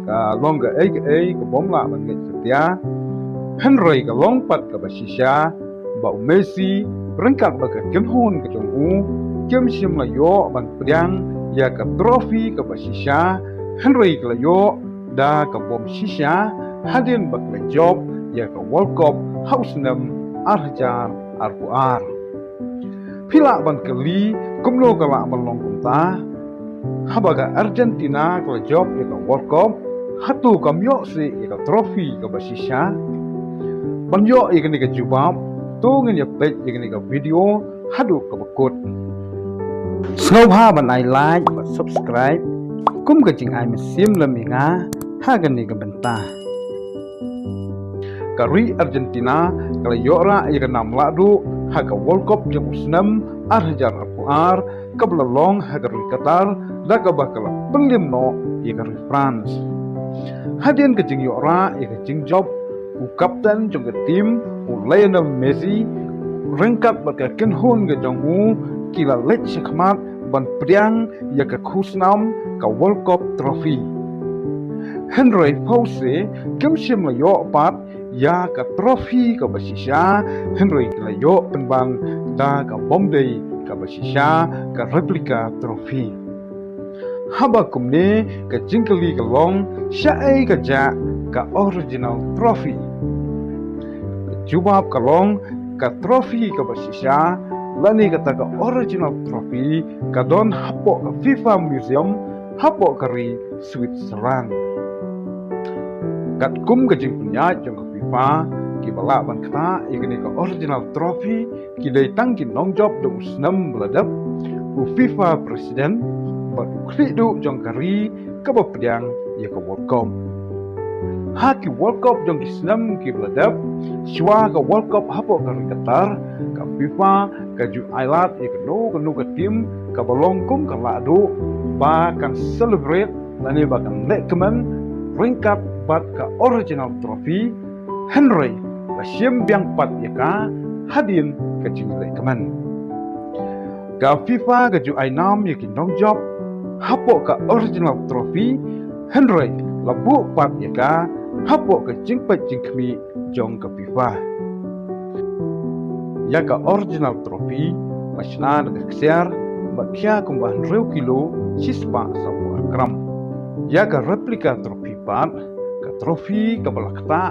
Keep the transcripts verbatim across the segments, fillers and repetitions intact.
Ka long kaei kaei ka bym lah ban ngeit satia. Hynrei ka long pat kaba shisha ba u Messi, ryngkat bad ka kynhun ka jong u, kim shym la ïoh ban pdiang ïa ka trophy kaba shisha, hynrei ki la ïoh da ka bym shisha hadien ba ki la jop ïa ka World Cup ha u snem ar hajar arphew ar. Phi lah ban kylli kumno ka lah ban long kumta? Haba ka Argentina ka la jop ïa ka World Cup, hato kam ïoh seh ïa ka trophy kaba shisha? Ban ïoh ïa kane ka jubab, to ngin ïa peit ïa kane ka video haduh kaba kut. Sngewbha ban ai like bad subscribe kum ka jingai mynsiem lem ïa nga ha kane ka bynta. Ka ri Argentina ka la ïoh rah ïa ka nam lahduh ha ka World Cup jong u snem ar hajar arphew ar, kaba la long ha ka ri Qatar, da kaba ka la pynliem noh ïa ka ri France. Hadien ka jingïoh rah ïa ka jingjop, u kapten jong ka team, u Lionel Messi, ryngkat bad ka kynhun ka jong u, ki la leit shakhmat ban pdiang ïa ka khusnam ka World Cup trophy. Hynrei pause, kim shym la ïoh pat ïa ka trophy kaba shisha, hynrei ki la ïoh pynban da ka bym dei kaba shisha, ka replica trophy. Haba kumne, ka jingkylli ka long, shaei ka jah ka original trophy? Ka jubab ka long, ka trophy kaba shisha lane kata ka original trophy ka don hapoh ka FIFA Museum hapoh ka ri Switzerland. Katkum ka jingpynïaid jong ka FIFA, kiba lah ban ktah ïa kane ka original trophy ki dei tang ki nongjop da u snem ba la dep, u FIFA president bad u khlieh duh jong ka ri kaba pdiang ïa ka World Cup. Ha ki World Cup jong ki snem kiba la dep, shuwa ka World Cup hapoh ka ri Qatar, ka FIFA ka ju ailad ïa kano kano ka team kaba long kum ka lahduh ba kan celebrate lane ba kan lehkmen ryngkat bad ka original trophy, hynrei la shim biang pat ïa ka hadien ka jinglehkmen. Ka FIFA ka ju ai nam ïa ki nongjop hapoh ka original trophy, hynrei la buh pat ïa ka hapoh ka jingpeit jingkhmih jong ka FIFA. Ïa ka original trophy la shna da ka ksiar bad khia kumba hynriew kilo shispah sawphew ar gram. Ïa ka replica trophy pat, ka trophy kaba la ktah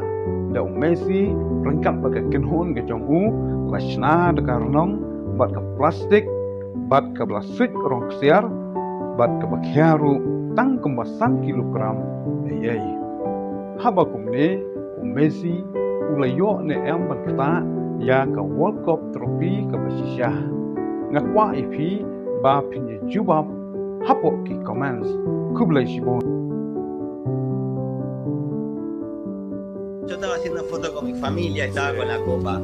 da u Messi ryngkat bad ka kynhun ka jong u, la shna da ka rnong bad ka plastik, bad kaba la suid rong ksiar, bad kaba khia ruh tang kumba san kilogram eiei. Haba kumne, u Messi u la ïoh ne em ban ktah ïa ka World Cup trophy kaba shisha? Nga kwah ïa phi ba phin ïa jubab hapoh ki comments. Khublei shibun. Yo estaba haciendo foto con mi familia, estaba con la copa.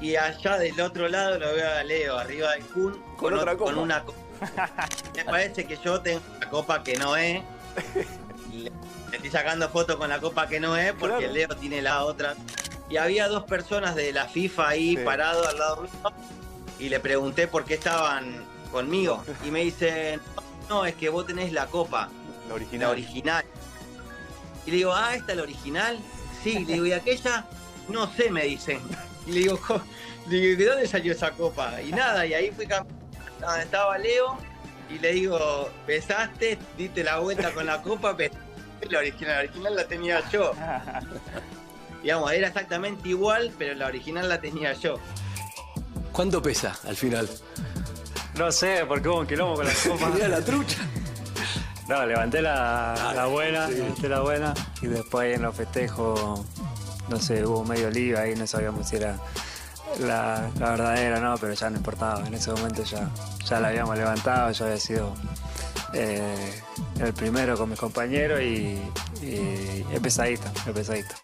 Y allá del otro lado lo veo a Leo, arriba del Kun, con otra copa. Con una copa. Me parece que yo tengo una copa que no es. Le, le estoy sacando foto con la copa que no es porque Leo tiene la otra. Y había dos personas de la FIFA ahí parado al lado mío y le pregunté por qué estaban conmigo. Y me dicen, no, es que vos tenés la copa. La original. La original. Y le digo, ah, ¿esta es la original? Sí, le digo, ¿y aquella? No sé, me dicen. Y le digo, "¿De dónde salió esa copa?". Y nada, y ahí fui a donde estaba Leo y le digo, ¿pesaste? ¿Diste la vuelta con la copa? Pero la original, la original la tenía yo. Digamos, era exactamente igual, pero la original la tenía yo. ¿Cuánto pesa al final? No sé, porque hubo un quilombo con la copa. Era la trucha. No, levanté la, la buena, levanté la buena y después ahí en los festejos, no sé, hubo medio lío ahí, no sabíamos si era la, la verdadera o no, pero ya no importaba. En ese momento ya, ya la habíamos levantado, yo había sido eh, el primero con mis compañeros y, y es pesadita, es pesadita.